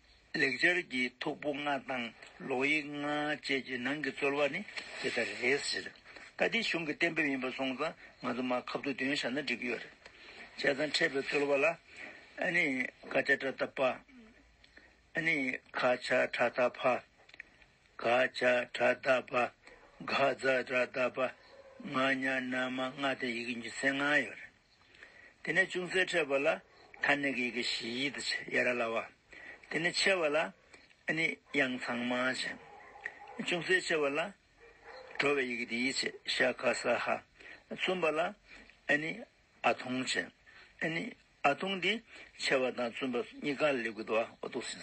ལེགས་སྦྱར་གྱི་མཐུག་པོ་ལྔ་དང་ལོགས་ཡིག་ལྔ་བཅས་ཀྱི་ནང་གི་རྩོལ་བ་ནི་དེ་ལྟར་རེད་ཟེར། ད་འདི་གཞུང་གི་གཏན་འབེབས་ཡིན་པ་སོང་ཙང་ང་ཚོ་མར་ཁ་བསྡུ་དོན་བཞག་ན་འགྲིག་གི་ཡོད་རེད། བྱས་ཙང་ཕྲད་པའི་རྩོལ་བ་ལ། ཨ་ནི་ཀ་ཅ་ཏྲ་ཏ་པ། ཨ་ནི་ཁ་ཆ་ཁྲ་ཏ་ཕ། ག་ཅ་ཏྲ་ཏ་པ། ག་ཛ་ཏྲ་ཏ་པ། ང་ཉ་ན་མ་ང་སྟེ་ཡི་གེ་ཉི་ཤུ་རྩ་ལྔ་ཡོད་རེད། དེ་ནས་ཅུང་ཟད་འཕྲད་པ་ལ་ཐ་སྙད་ཀྱི་ཡི་གེ་བཞི་དེ་ཡ་ར་ལ་བ། དེ་ནས་ཆེ་བ་ལ་ཨ་ནི་དབྱངས་ཚང་མ་བྱས། ཅུང་ཟད་ཆེ་བ་ལ་འགྲོ་བའི་ཡི་གེ་དེ་ཡི་བྱས་ཤ་ཁ་ས་ཧ། གསུམ་པ་ལ་ཨ་ནི་ཨ་ཐུང་བྱས། ཨ་ནི་ཨ་ཐུང་འདི་ཆེ་བ་དང་གསུམ་པ་གཉིས་ཀ་ལ་སླེབས་ཀྱི་འདུག་ཨ། འོ་འདུག་ཟིན་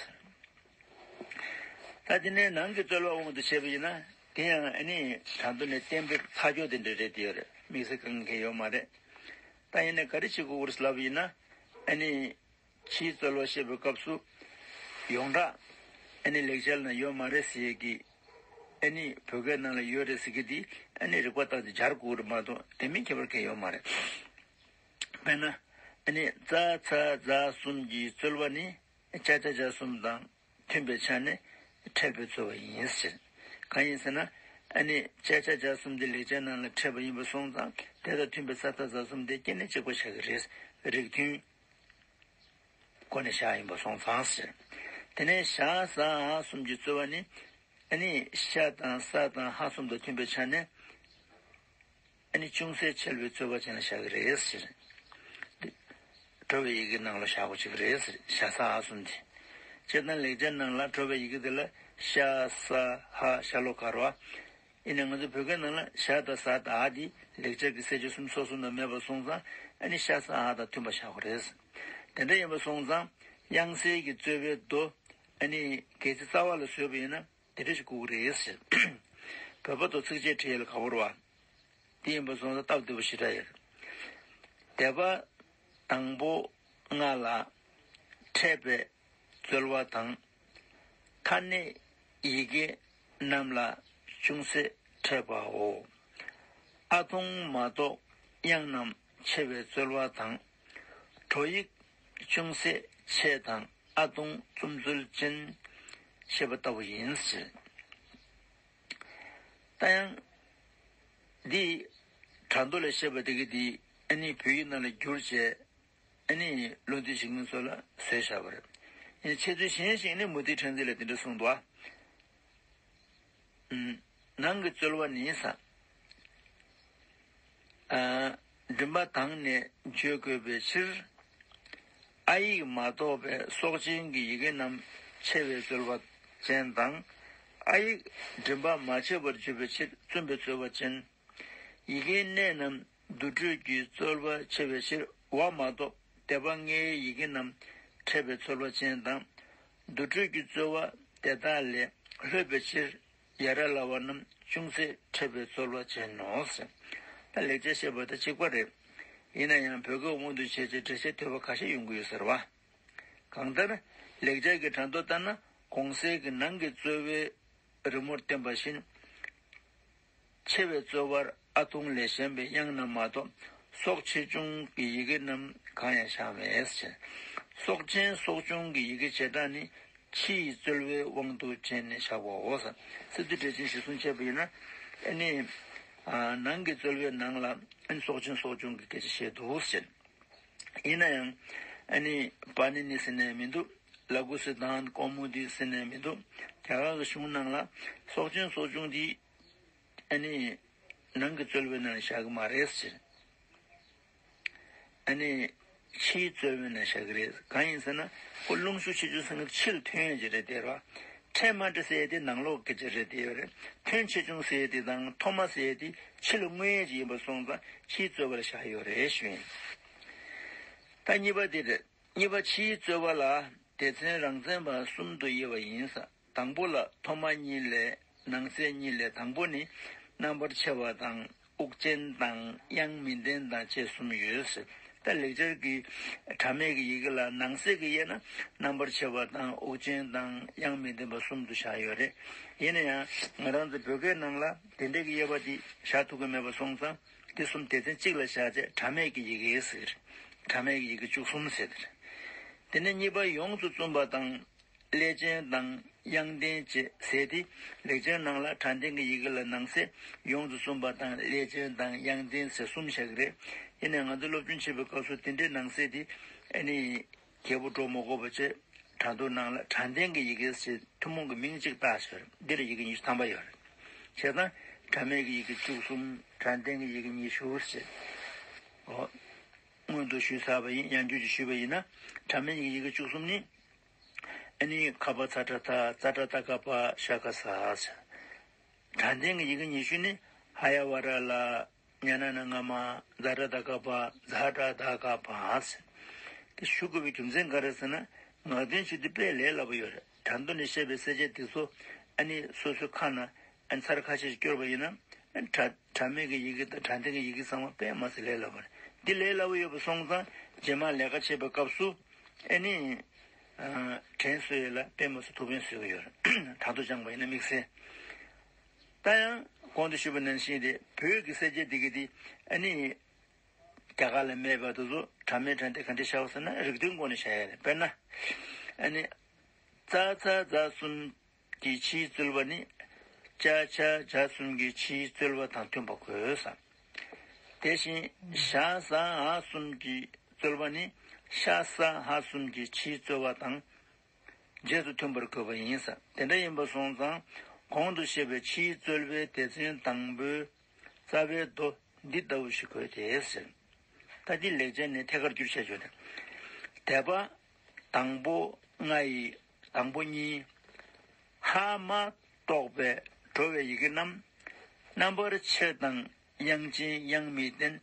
ཟེར། ད་དེ་ནས་ནང་གི་རྩོལ་བ་དབང་དུ་བྱས་པ་ཡིན་ན་དེ་ཡང་ཨ་ནི་དྲང་དོན་ནས་གཏན་འབེབས་ཚ་སྐྱོ་དེ་འདྲ་རེད་དེ་ཡོད་རེད། དམིགས་བསལ་གང་གང་ཡོད་མ་རེད། ད་ཡིན་ནའི་ག་རེ་བྱེད་དགོས་ཀྱི་རེད་ལབ་པ་ཡིན་ན། ཨ་ནི་ཕྱིའི་རྩོལ་བ་བཤད་པའི་སྐབས་སུ་ཡོངས་གྲགས་ཨ་ནི་ལེགས་སྦྱར་ན་ཡོད་མ་རེད་ཟེར་གྱི། ཨ་ནི་བོད་སྐད་ནང་ལ་ཡོད་རེད་ཟེར་གྱི་འདི་ཨ་ནི་རིག་པ་བཏང་སྟེ་སྦྱར་དགོས་རེད་མ་གཏོགས་དེ་མིན་ཁྱད་པར་གང་ཡོད་མ་རེད། དཔེར་ན། ཨ་ནི་ཙ་ཚ་ཛ་གསུམ་གྱི་རྩོལ་བ་ནི་ཅ་ཆ་ཇ་གསུམ་དང་མཐུན་པའི་ཆ་ནས་འཕྲད་པའི་རྩོལ་བ་ཡིན་ཟེར། གང་ཡིན་ཟེར་ན། ཨ་ནི་ཅ་ཆ་ཇ་གསུམ་འདི་ལེགས་སྦྱར་ནང་ལ་འཕྲད་པ་ཡིན་པ་སོང་ཙང་དེ་དང་མཐུན་པའི་ཙ་ཚ་ཛ་གསུམ་དེ་སྐྱེ་གནས་གཅིག་པ་ཆགས་ཀྱི་རེད། རིགས་མཐུན། སྒོ་ནས་བཞག་ཡིན་པ་སོང་ཙང་ཟེར། དེ་ནས་ཞ་ཟ་འ་གསུམ་གྱི་རྩོལ་བ་ནི། ཨ་ནི་ཤ་དང་ས་དང་ཧ་གསུམ་དང་མཐུན་པའི་ཆ་ནས། ཨ་ནི་ཅུང་ཟད་ཆེ་བའི་རྩོལ་བ་ཅན་ལ་བཞག་གི་རེད་ཟེར། འགྲོ་བའི་ཡི་གེ་ནང་ལ་བཞག་དགོས་ཀྱི་རེད་ཟེར། ཞ་ཟ་འ་གསུམ་དེ། སྤྱིར་བཏང་ལེགས་སྦྱར་ནང་ལ་འགྲོ་བའི་ཡི་གེ་དེ་ལ་ཤ་ས་ཧ་ཤ་ལོ་ཀ་རོ། ཡིན་ནའང་ང་ཚོ་བོད་སྐད་ནང་ལ་ཞ་དང་ཟ་དང་འ་དེ་ལེགས་སྦྱར་གྱི་གསལ་བྱེད་གསུམ་སོ་སོ་ནང་མེད་པ་སོང་ཙང་ཨ་ནི་ཤ་ཟ་འ་དང་མཐུན་པ་བཞག་དགོས་རེད། དེ་འདྲ་ཡིན་པ་སོང་ཙང་དབྱངས་གསལ་གྱི་རྩོལ་བའི་མདོ་ཨ་ནི་གལ་སྲིད་རྩ་བ་ལ་བཟོས་པ་ཡིན་ན་དེ་འདྲ་ཞིག་དགོས་ཀྱི་རེད་ཟེར། བོད་པ་དང་ཚིགས་བཅད་བྲིས་ཡས་ལ་དགའ་པོ་རེད་བ། དེ་ཡིན་པ་སོང་ཙང་སྟབས་བདེ་པོ་ཞེ་དྲག་ཡོད། སྡེ་པ་དང་པོ་ལྔ་ལ་འཕྲད་པའི་རྩོལ་བ་དང་། ཐ་སྙད་ཡི་གེ་རྣམས་ལ་ཅུང་ཟད་འཕྲད་པའོ། ཨ་ཐུང་མ་གཏོགས་དབྱངས་རྣམས་ཆེ་བའི་རྩོལ་བ་དང་། འགྲོ་ཡིག་ཅུང་ཟད་ཆེ་དང་ཨ་ཐུང་གསུམ་རྩོལ་ཅན་ཞེས་པ་ལྟ་བུ་ཡིན་ཟེར། ད་ཡང་འདི་དྲ་མདོ་ལས་བཤད་པ་དེ་གི་འདི་ཨ་ནི་བོད་ཡིག་ནང་ལ་བསྒྱུར་བྱས། ཨ་ནི་བློ་འདྲི་བྱེད་མཁན་ཚོ་ལ་བཟོས་བཞག་པ་རེད། ཡང་འཆད་ཚུལ་གཞན་ཞིག་ནི་མུ་ཏིག་ཕྲེང་མཛེས་ལ་དེ་འདྲ་གསུངས་འདུག་ཨ། ནང་གི་རྩོལ་བ་ནི་ས། ཨ། མགྲིན་པ་དང་ནས་བརྗོད་དགོས་པའི་ཕྱིར། ཨ་ཡིག་མ་གཏོགས་པའི་སྲོག་ཆེན་གྱི་ཡི་གེ་རྣམས་ཆེ་བའི་རྩོལ་བ་ཅན་དང་། ཨ་ཡིག་མགྲིན་པ་མ་ཆེ་བར་བརྗོད་པའི་ཕྱིར་བཙུན་པའི་རྩོལ་བ་ཅན། ཡི་གེའི་གནས་རྣམས་དུར་ཁྲོད་ཀྱི་རྩོལ་བ་ཆེ་བའི་ཕྱིར་བ་མ་གཏོགས་སྡེ་པ་ལྔའི་ཡི་གེ་རྣམས་འཕྲད་པའི་རྩོལ་བ་ཅན་དང་། དུར་ཁྲོད་ཀྱི་རྩོལ་བ་དེ་དག་ལས་ལྷོད་པའི་ཕྱིར་ཡ་ར་ལ་བ་རྣམས་ཅུང་ཟད་འཕྲད་པའི་རྩོལ་བ་ཅན་ནོ་ཟེར། ད་ལེགས་སྦྱར་བཤད་པ་དང་གཅིག་པ་རེད། ཡིན་ན་ཡང་བོད་སྐད་དབང་དུ་བྱས་ཏེ་འགྲེལ་བཤད་ཐོས་པ་ཁ་ཤས་ཡོང་གི་ཡོད་ཟེར་བ། གང་ལྟར་ལེགས་སྦྱར་གྱི་དྲ་མདོ་ལྟར་ན་གོང་གསལ་གྱི་ནང་གི་རྩོལ་བའི་རི་མོར་བསྟན་པ་བཞིན། ཆེ་བའི་རྩོལ་བར་ཨ་ཐུང་ལས་གཞན་པའི་དབྱངས་རྣམས་མ་གཏོགས་སྲོག་ཆེ་ཆུང་གི་ཡི་གེ་རྣམས་གང་ཡང་བཞག་མེད་ཟེར། སྲོག་ཆེན་སྲོག་ཆུང་གི་ཡི་གེ་བྱེ་བྲག་ནི་ཕྱིའི་རྩོལ་བའི་དབང་དུ་བྱས་ནས་བཞག་པའོ་ཟེར། སི་ཏུ་འགྲེལ་ཆེན་གཞིར་བཟུང་བྱས་པ་ཡིན་ན། ཨ་ནི། ནང་གི་རྩོལ་བའི་ནང་ལ་ཨ་ནི་སྲོག་ཆེན་སྲོག་ཆུང་གི་སྐད་ཆ་བཤད་འདུག་ཟེར། ཡིན་ན་ཡང་། ཨ་ནི་པཱ་ཎི་ནི་ཟེར་ནས་མི་འདུག། ལ་ཀུ་སི་དང་ཀོ་མུ་དི་ཟེར་ནས་མི་འདུག། རྒྱ་གར་གྱི་གཞུང་ནང་ལ་སྲོག་ཆེན་སྲོག་ཆུང་དེ་ཨ་ནི་ནང་གི་རྩོལ་བའི་ནང་ལ་བཞག་གི་མ་རེད་ཟེར། ཨ་ནི་ཕྱིའི་རྩོལ་བའི་ནང་བཞག་གི་རེད། གང་ཡིན་ཟེར་ན་ཁོ་རླུང་ཤུགས་ཆེ་ཆུང་ཟེར་མཁན་ཕྱི་ལ་ཐོན་ཡས་ཀྱི་རེད་དེ་ར། འཕྲད་མ་འཕྲད་ཟེར་ཡས་དེ་ནང་ལོགས་སྐད་ཆ་རེད་དེ་ཡོད་རེད། ཐོན་ཆེ་ཆུང་ཟེར་ཡས་དེ་དང་མཐོ་དམའ་ཟེར་ཡས་དེ་ཕྱི་ལ་མངོན་ཡས་ཀྱི་ཡིན་པ་སོང་ཙང་ཕྱིའི་རྩོལ་བ་ལ་བཞག་ཡོད་རེད་ཞུ་ཡིན། ད་གཉིས་པ་དེ་རེད། གཉིས་པ་ཕྱིའི་རྩོལ་བ་ལ་སྡེ་ཚན་རང་མཚན་པ་གསུམ་དུ་དབྱེ་བ་ཡིན་ས། དང་པོ་ལ་མཐོ་དམའ་གཉིས་ལས་ནང་གསེས་གཉིས་ལས་དང་པོ་ནི་རྣམ་པར་ཆེ་བ་དང་དབུགས་ཅན་དང་དབྱངས་མི་ལྡན་དང་བཅས་གསུམ་ཡོད་ཟེར། ད་ལེགས་སྦྱར་གྱི་སྒྲ་མེད་ཀྱི་ཡི་གེ་ལ་ནང་གསེས་ཀྱི་དབྱེ་ན་རྣམ་པར་ཆེ་བ་དང་དབུགས་ཅན་དང་དབྱངས་མི་ལྡན་པ་གསུམ་དུ་བཞག་ཡོད་རེད། ཡིན་ན་ཡང་ང་རང་ཚོ་བོད་སྐད་ནང་ལ་དེ་འདྲའི་གི་དབྱེ་བ་དེ་བཞག་ཐུབ་ཀྱི་མེད་པ་སོང་ཙང་དེ་གསུམ་སྡེ་ཚན་གཅིག་ལ་བཞག་བྱས་སྒྲ་མེད་ཀྱི་ཡི་གེ་ཟེར། སྒྲ་མེད་ཀྱི་ཡི་གེ་བཅུ་གསུམ་ཟེར་དེ་རེད། དེ་ནས་གཉིས་པ་ཡོངས་སུ་བཙུན་པ་དང་། ཀླད་ཅན་དང་དབྱངས་ལྡན་བཅས་ཟེར་ཏེ། ལེགས་སྦྱར་ནང་ལ་དྲང་བདེན་གྱི་ཡི་གེ་ལ་ནང་གསེས་ཡོངས་སུ་བཙུན་པ་དང་ཀླད་ཅན་དང་དབྱངས་ལྡན་ཟེར་གསུམ་བཞག་གི་རེད། ཡིན་ནའང་ང་ཚོ་སློབ་སྦྱོང་བྱེད་པའི་སྐབས་སུ་དེ་འདྲའི་ནང་གསེས་དེ་ཨ་ནི་ རྒྱས་པོ་འགྲོ་མ་དགོས་པ་བྱས། སྒྲ་འདོན་ནང་ལ་སྒྲ་ལྡན་གྱི་ཡི་གེ་ཞེས་ཐུན་མོང་གི་མིང་གཅིག་བཏགས་ཟེར། འདི་ལ་ཡི་གེ་ཉི་ཤུ་ཐམ་པ་ཡོད་རེད། བྱས་ཙང་སྒྲ་མེད་ཀྱི་ཡི་གེ་བཅུ་གསུམ། སྒྲ་ལྡན་གྱི་ཡི་གེ་ཉི་ཤུ་ཟེར། ཨོ། སྔོན་དུ་ཞུས་ཚར་བ་ཡིན། ཡང་བསྐྱར་ཅིག་ཞུས་པ་ཡིན་ན། སྒྲ་མེད་ཀྱི་ཡི་གེ་བཅུ་གསུམ་ནི། ཨ་ནི་ཁ་བ་ཚ་ཁྲ་ཐ། ཙ་ཏྲ་ཏ་ཀ་པ། ཤ་ཀ་ས། སྒྲ་ལྡན་གྱི་ཡི་གེ་ཉི་ཤུ་ནི། ཧ་ཡ་བ་ར་ལ། ཉ་ན་ན་ང་མ། ཛ་དྲ་ད་ཀ་པ། ཛ་དྲ་ད་ཀ་པ། དེ་ཞུ་དགོས་པའི་རྒྱུ་མཚན་ག་རེ་ཟེར་ན། ངག་འདོན་བྱེད་དུས་དཔེ་ལས་སླ་པོ་ཡོད་རེད། སྒྲ་འདོན་ནས་བཤད་པའི་གསལ་བྱེད་དེ་ཚོ་ཨ་ནི་སོ་སོའི་ཁ་ནང་ཨ་ནི་ཚར་ཁ་ཤས་ཤིག་སྐྱོར་བ་ཡིན་ན། ཨ་ནི་སྒྲ་སྒྲ་མེད་ཀྱི་ཡི་གེ་དང་སྒྲ་ལྡན་གྱི་ཡི་གེ་ཚང་མ་དཔེ་མ་སྲིད་ལས་སླ་པོ་རེད། འདི་ལས་སླ་པོ་ཡོད་པ་སོང་ཙང་རྗེས་མ་ལས་ཀ་བྱེད་པའི་སྐབས་སུ། ཨེ་ནི། ཨ། དྲན་གསོ་ཡས་ལ་དཔེ་མ་སྲིད་ཐུགས་ཕན་གསོས་ཀྱི་ཡོད་རེད། དྲང་དུ་སྦྱངས་པ་ཡིན་ན་དམིགས་བསལ། ད་ཡང་གོང་དུ་ཞུས་པ་ནང་བཞིན་ཏེ། བོད་ཀྱི་གསལ་བྱེད་འདི་གི་འདི་ཨ་ནི། རྒྱ་གར་ལ་མེད་པ་དེ་ཚོ་སྒྲ་མེད་སྒྲ་ལྡན་ག་འདྲ་བཞག་པ་ཟེར་ན། རིགས་མཐུན་སྒོ་ནས་བཞག་ཡ་རེད། དཔེར་ན། ཨ་ནི། ཙ་ཚ་ཛ་གསུམ་གྱི་ཕྱིའི་རྩོལ་བ་ནི། ཅ་ཆ་ཇ་གསུམ་གྱི་ཕྱིའི་རྩོལ་བ་དང་མཐུན་པ་དགོས་ཟེར། དེ་བཞིན་ཞ་ཟ་འ་གསུམ་གྱི་རྩོལ་བ་ནི། ཤ་ས་ཧ་གསུམ་གྱི་ཕྱིའི་རྩོལ་བ་དང་རྗེས་སུ་མཐུན་པར་དགོས་པ་ཡིན་ཟེར། དེ་འདྲ་ཡིན་པ་སོང་ཙང་གོང་དུ་བཤད་པའི་ཕྱིའི་རྩོལ་བའི་སྡེ་ཚན་དང་པོའི་རྩ་བའི་མདོ་འདི་ལྟ་བུ་ཞིག་དགོས་ཏེ་ཟེར། ད་འདི་ལེགས་སྦྱར་ནས་ཐད་ཀར་བསྒྱུར་བྱས་བྱུང་སྟེ། སྡེ་པ་དང་པོ་ལྔ་ཡི། དང་པོ་གཉིས། ཧ་མ་གཏོགས་པའི་འགྲོ་བའི་ཡི་གེ་རྣམས། རྣམ་པར་ཕྱེ་དང་དབྱངས་ཅན་དབྱངས་མི་ལྡན།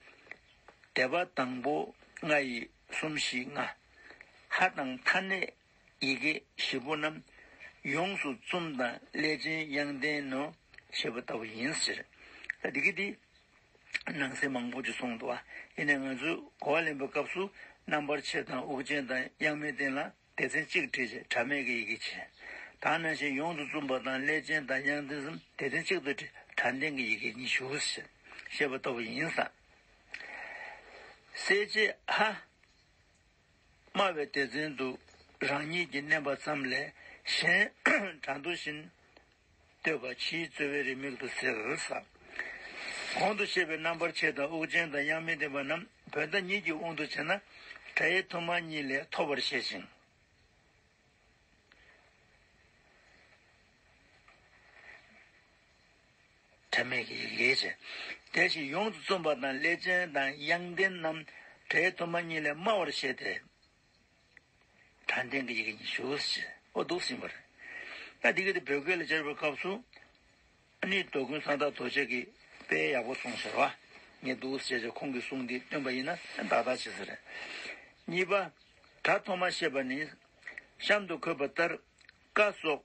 སྡེ་པ་དང་པོ་ལྔ་ཡི། གསུམ་བཞི་ལྔ། ཧ་དང་མཐའ་གནས་ཡི་གེ་བཞི་པོ་རྣམས། ཡོངས་སུ་བཙུམ་དང་ཀླད་ཅན་དབྱངས་ལྡན་ནོ། ཞེས་པ་ལྟ་བུ་ཡིན་ཟེར། ད་འདི་གི་འདི། ནང་གསེས་མང་པོ་ཅིག་གསུངས་འདུག་ཨ། ཡིན་ནའི་ང་ཚོས་གོ་བ་ལེན་པའི་སྐབས་སུ་རྣམ་པར་ཕྱེ་དང་དབུགས་ཅན་དང་དབྱངས་མི་ལྡན་ལ་སྡེ་ཚན་གཅིག་བྲིས་བྱས་སྒྲ་མེད་ཀྱི་ཡི་གེ་བྱས། ད་ནང་བཞིན་ཡོངས་སུ་བཙུམ་པ་དང་ཀླད་ཅན་དང་དབྱངས་ལྡན་གསུམ་སྡེ་ཚན་གཅིག་ཏུ་བྲིས། སྒྲ་ལྡན་གྱི་ཡི་གེ་ཉི་ཤུ་ཞེས་བཤད་པ་ལྟ་བུ་ཡིན་ས། གསལ་བྱེད་ཧ། སྨྲ་བའི་སྡེ་ཚན་དུ་རང་ཉིད་ཀྱིས་བསྣན་པ་ཙམ་ལས་གཞན་དྲང་དོ་བཞིན་བསྟོད་པ་ཕྱིའི་རྩོལ་བའི་རེའུ་མིག་ཏུ་ཟེར་ཟེར། གོང་དུ་བཤད་པའི་རྣམ་པར་ཕྱེ་དང་དབུགས་ཅན་དང་དབྱངས་མི་ལྡན་པ་རྣམས་བོད་ཟླ་གཉིས་ཀྱི་དབང་དུ་བྱས་ན་སྒྲའི་ཐོག་མ་གཉིས་ལས་ཐོབ་པར་བཤད་ཅིང་། སྒྲ་མེད་ཀྱི་ཡི་གེ་བྱས། དེ་བཞིན་ཡོངས་སུ་བཙུམ་པ་དང་ཀླད་ཅན་དང་དབྱངས་ལྡན་རྣམས་སྒྲའི་ཐོག་མ་གཉིས་ལས་དམའ་བར་བཤད་དེ། སྒྲ་ལྡན་གྱི་ཡི་གེ་ཉི་ཤུ་ཞེས་འོ་འདུག་ཟིན་པ་རེད། ད་འདི་ག་དེ་བོད་སྐད་ལ་སྦྱར་བའི་སྐབས་སུ། ཨ་ནི་རྡོ་དཀོན་གསང་བདག་རྡོ་རྗེ་གིས་དཔེ་ཡག་པོ་གསུངས་ཤག་པ། ངས་འདུག་ཟེར་བྱས་ཁོང་གིས་གསུངས་འདི་བཏོན་པ་ཡིན་ན་ཏག་ཏག་བྱེད་ས་རེད། གཉིས་པ། སྒྲ་ཐོག་མ་བཤད་པ་ནི། གཤམ་དུ་འཁོད་པ་ལྟར་ཀ་སོགས་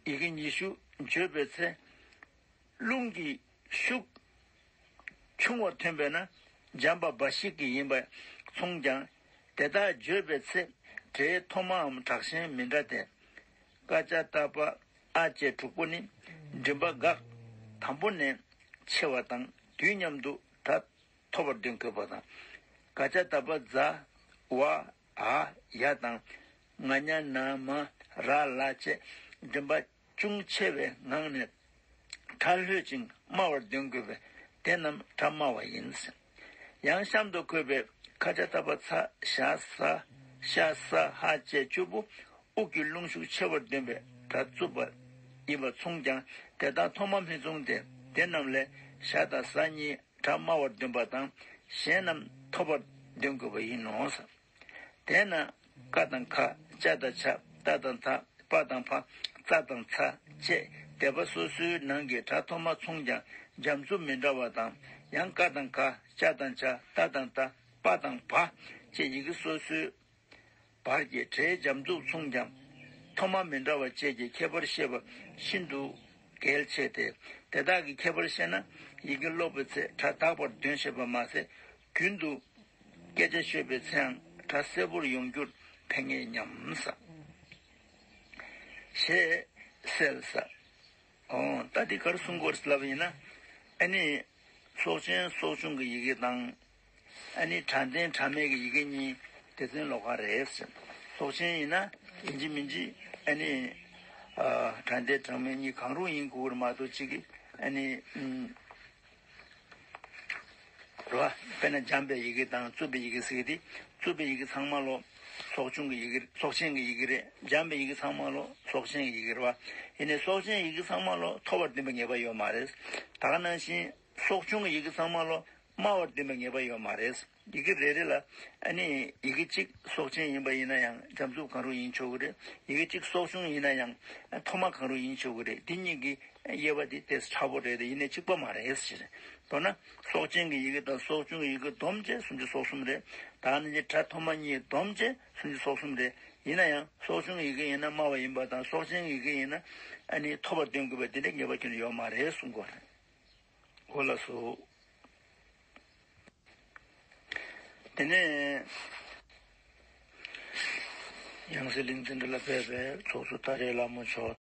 ཡི་གེ་ཉི་ཤུ་བརྗོད་པའི་ཚེ། རླུང་གི་ཤུགས་ཆུང་བར་ཐོན་པས་ན་འཇམ་པ་འབའ་ཞིག་གི་ཡིན་པ་མཚུངས་ཀྱང་། དེ་དག་བརྗོད་པའི་ཚེ་སྒྲའི་ཐོག་མའམ་དྲག་ཞན་མི་འདྲ་སྟེ། ཀ་ཅ་ཏ་པ་ཨ་བཅས་དྲུག་པོ་ནི་མགྲིན་པ་འགག་དང་པོ་ནས་ཆེ་བ་དང་དུས་མཉམ་དུ་སྒྲ་ཐོབ་པར་འདོན་དགོས་པ་དང་། ཀ་ཅ་ཏ་པ་ཛ་ཝ་འ་ཡ་དང་ང་ཉ་ན་མ་ར་ལ་བཅས་མགྲིན་པ་ཅུང་ཆེ་བའི་ངང་ནས་སྒྲ་ལྷོད་ཅིང་དམའ་བར་འདོན་དགོས་པས་དེ་རྣམས་སྒྲ་དམའ་བ་ཡིན། ཡང་གཤམ་དུ་འཁོད་པའི་ཁ་ཆ་ཏ་པ་ཚ་ཞ་ས་ཤ་ས་ཧ་བཅས་བཅུ་པོ་དབུགས་ཀྱི་རླུང་ཤུགས་ཆེ་བར་འདོན་པའི་སྒྲ་རྩུབ་པ་ཡིན་པ་མཚུངས་ཀྱང་དེ་དག་ཐོག་མ་མི་མཚུངས་ཏེ། དེ་རྣམས་ལས་ཞ་དང་ཟ་གཉིས་སྒྲ་དམའ་བར་འདོན་པ་དང་གཞན་རྣམས་མཐོ་བར་འདོན་དགོས་པ་ཡིན་ནོ། དེས་ན་ཀ་དང་ཁ་ཅ་དང་ཆ་ཏ་དང་ཐ་པ་དང་ཕ་ཙ་དང་ཚ་བཅས་སྡེ་པ་སོ་སོའི་ནང་གི་སྒྲ་ཐོག་མ་མཚུངས་ཀྱང་འཇམ་རྩུབ་མི་འདྲ་བ་དང་། ཡང་ཀ་དང་ཁ་ཅ་དང་ཆ་ཏ་དང་ཏ་པ་དང་བ་བཅས་ཡི་གེ་སོ་སོའི་བར་གྱི་སྒྲའི་འཇམ་རྩུབ་མཚུངས་ཀྱང་ཐོག་མ་མི་འདྲ་བ་བཅས་ཀྱི་ཁྱད་པར་ཤེས་པ་ཤིན་ཏུ་གལ་ཆེ་སྟེ། དེ་དག་གི་ཁྱད་པར་ཤེས་ན་ཡི་གེ་ཀློག་པའི་ཚེ་སྒྲ་དག་པར་འདོན་ཤེས་པ་མ་ཟད། རྒྱུན་དུ་སྐད་ཆ་ཤོད་པའི་ཚེའང་སྒྲ་གསལ་པོར་ཡོང་རྒྱུར་ཕན་ངེས་སྙམ་ས། ཞེས་གསལ་ས། ཨོ། ད་འདི་ག་རེ་གསུང་དགོས་རེད་ལབ་ཡིན་ན། ཨ་ནི། སྲོག་ཆེན་སྲོག་ཆུང་གི་ཡི་གེ་དང་། ཨ་ནི་སྒྲ་ལྡན་སྒྲ་མེད་ཀྱི་ཡི་གེ་གཉིས་སྡེ་ཚན་ལོགས་ཀ་རེད་ཟེར། སྲོག་ཆེན་ཡིན་ན་ཡིན་གཅིག་མིན་གཅིག་ཨ་ནི། ཨ། སྒྲ་ལྡན་སྒྲ་མེད་གཉིས་གང་རུང་ཡིན་དགོས་ཀྱི་རེད་མ་གཏོགས་གཅིག་གིས་ཨ་ནི། ཨུམ། རེད་བ། དཔེར་ན་འཇམ་པའི་ཡི་གེ་དང་རྩུབ་པའི་ཡི་གེ་ཟེར་གྱི་དེ། རྩུབ་པའི་ཡི་གེ་ཚང་མ་ལོ། ཚོགས་ཆུང་གི་ཡི་གེ། ཚོགས་ཆེན་གྱི་ཡི་གེ་རེད། འཇམ་པའི་ཡི་གེ་ཚང་མ་ལོ་ཚོགས་ཆེན་གྱི་ཡི་གེ་རེད་བ། ཡིན་ནའི་ཚོགས་ཆེན་ཡི་གེ་ཚང་མ་ལོ་ཐོབ་པར་འདུན་པའི་ངེས་པ་ཡོད་མ་རེད། ད་ག་ནང་བཞིན་ཚོགས་ཆུང་གི་ཡི་གེ་ཚང་མ་ལོ་སྨྲ་བར་འདུན་པའི་ངེས་པ་ཡོད་མ་རེད། ཡི་གེ་རེ་རེ་ལ་ཨ་ནི་ཡི་གེ་གཅིག་ཚོགས་ཆེན་ཡིན་པ་ཡིན་ན་ཡང་འཇམ་རྩུབ་གང་རུང་ཡིན་ཆོག་གི་རེད། ཡི་གེ་གཅིག་ཚོགས་ཆུང་ཡིན་ན་ཡང་ཐོག་མ་གང་རུང་ཡིན་ཆོག་གི་རེད། འདི་གཉིས་ཀྱི་དབྱེ་བ་འདི་ཏོག་ཙམ་ཕྲ་པོ་རེད་དེ། ཡིན་ནའི་གཅིག་པ་མ་རེད་ཟེར། མདོར་ན་ཚོགས་ཆེན་གྱི་ཡི་གེ་དང་ཚོགས་ཆུང་གི་ཡི་གེ་བསྡོམས་བྱས་སུམ་ཅུ་སོ་གསུམ་རེད། ད་ནི་སྒྲ་ཐོག་མ་གཉིས་བསྡོམས་བྱས་སུམ་ཅུ་སོ་གསུམ་རེད། ཡིན་ན་ཡང་ཚོགས་ཆུང་གི་ཡི་གེ་ཡིན་ན་སྨྲ་བ་ཡིན་པ་དང་། ཚོགས་ཆེན་གྱི་ཡི་གེ་ཡིན་ན་ཨ་ནི་ཐོབ་པར་འདོན་དགོས་པ་འདི་འདྲའི་ངེས་པ་ཁྱོན་ནས་ཡོད་མ་རེད་གསུང་གི་རེད། འོ་ལགས་སོ། དེ་ནས་ཡང་སྲིད་གླིང་བཙན་ཁྲི་ལ་ཕེབས་པའི་ཚོགས་གཙོ་ཏཱ་རེ་ལྷ་མོ་མཆོག